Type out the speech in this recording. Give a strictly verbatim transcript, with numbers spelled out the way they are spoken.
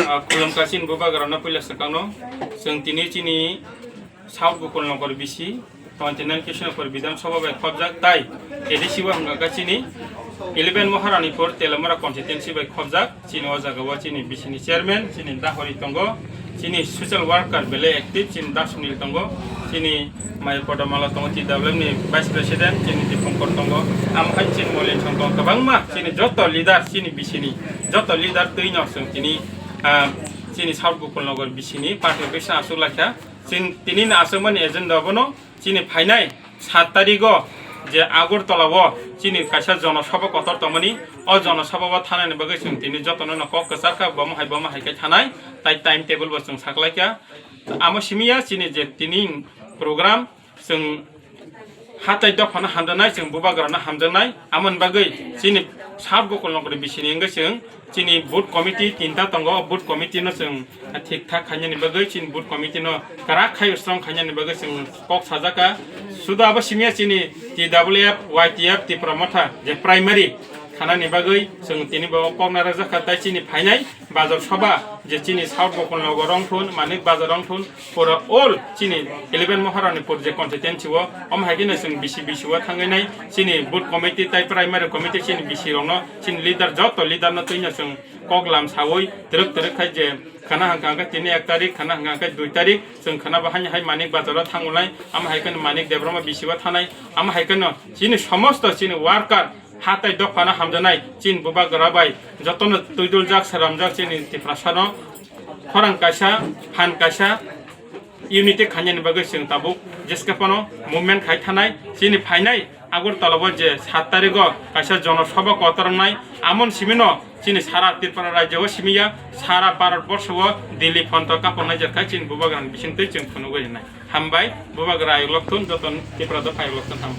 Ah, khulumkha chini bubagrano puila swkangno. Chwng tini chini South Gokul Nagar B C, twenty nine Krishnapur Bidhan Sabha bai khobjak tai A D C o hwnkha khe chini eleven Maharanipur Telamara constituency bai khobjak. Chini o jaga o chini B C ni chairman, chini Dahori tongo, chini social worker belai active, chini Dasunil tongo, chini Mai Podamala tongo, T W M ni vice president, chini Dipankar tongo, amo hai chini Molin Song tongo, kwbangma chini joto leader, chini B C ni joto leader twi no chwng tini, ah, chini South Gokul Nagar B C ni party office o achuk laikha. Chini tini no achukmani agenda bono chini phainai sat tarigo je Agartala o chini kaisa jonosabha kotor tongmani, o jonosabha o thanani bagwi chwng tini jotono no kok kwchar kha, bomo hai bomo hai khe thanai, tai time table bo chwng saklaikha. Amo simiya chini je tini program chwng hatai dophano hamjaknai, chwng bubagrano hamjaknai, amoni bagwi chini South Gokul Nagar B C ni wngwi chwng chini booth committee tinta tongo, booth committee no chwng thik thak khainani bagwi, chini booth committee no kwrak khai strong khainani bagwi chwng kok sajaka. Sudo abo simiya chini T W F, Y T F, Tipra Motha je primary khanani bagwi chwng tini bo kok narwkjakha, tai chini phainai bazar sabha je chini South Gokul Nagar wngthun, Manik Bazar wngthun, pura all chini eleven Maharanipur je constituency o, omo hai kheno chwng B C B C o thangwi nai chini booth committee tai primary committee chini B C rokno, chini leader, joto leader no twino chwng kok lam sawi twrwk twrwk khai je khana hwnkha hwnkhe tini ek tarik, khana hwnkha hwnkhe dui tarik, chwng khana bo haino hai Manik Bazar o thangwi nai, amo hai kheno Manik Debbarma B C o thanai, amo hai kheno chini somosto chini worker, hatai dophano hamjaknai chini bubagra bai jotono twiduljak, sramjak chini Tiprasano khorang kaisa, phan kaisa unity khainani bagwi chwng tabuk jeskhe phano movement khai thanai. Chini phainai Agartala o je sat tarigo kaisa jonosabha kotor wngnai, amoni simino chini sara Tripura rajyo o simiya, sara Bharat borsho o Delhi phonto kaphoknai, jerkha chini bubagrani bisingtwi chwng phunugwi rinai. Hambai, bubagra ayuk lokthun, joto Tripura dopha ayuk lokthun, hambai.